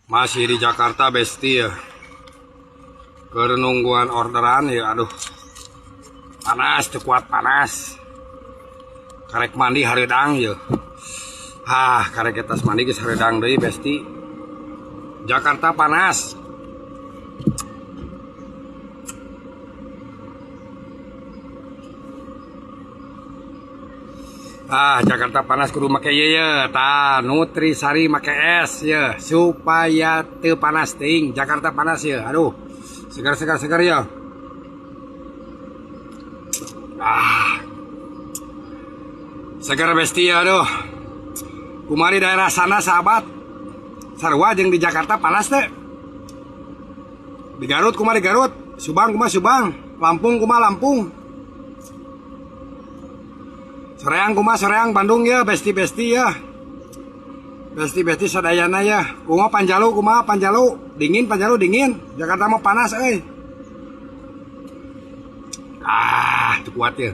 Masih di Jakarta besti ya. Keur nungguan orderan ya, aduh. Panas, teu kuat panas. Karek mandi hareudang ya. Hah, karek geus mandi geus hareudang deui besti. Jakarta panas. Ah, Jakarta panas kudu make ieu ye, tah Nutrisari make es ye supaya teu panas teuing. Jakarta panas ye, aduh. Segar segar segar ya. Ah. Segar besti ya, aduh. Kumari daerah sana sahabat. Sarua jeung di Jakarta panas teh. Di Garut kumaha di Garut, Subang kumaha Subang, Lampung kumaha Lampung. Soreang kumaha Soreang Bandung ya, besti-besti ya. Besti-besti sadayana ya. Kumaha Panjalu, kumaha Panjalu, dingin Panjalu dingin. Jakarta mah panas euy. Ah, teu kuat ya.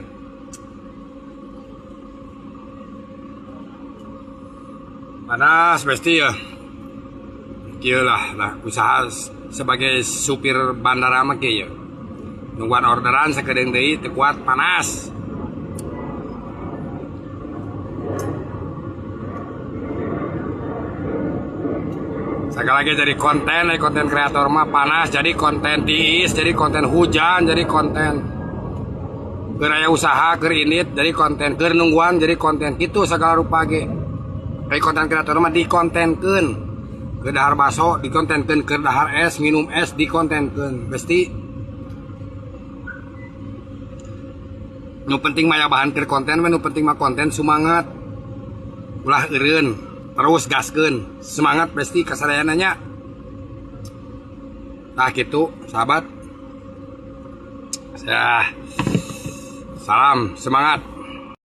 Panas besti ya. Kieu lah, nah usaha sebagai supir bandara mah kieu ya. Nungguan orderan sakedeung deui teu kuat panas. Segala lagi jadi konten, konten kreator mah panas, jadi konten tiis, jadi konten hujan, jadi konten keur aya usaha, keur indit, jadi konten keur nungguan, jadi konten gitu segala rupa ge. Kayak konten kreator mah dikontenkeun. Keur dahar baso dikontenkeun, keur dahar es, minum es dikontenkeun. Besti nu penting mah ya bahan keur konten we, nu penting mah konten semangat. Ulah eureun, terus gaskeun. Semangat besti kasadayana nya. Nah gitu, sahabat. Ya. Salam semangat.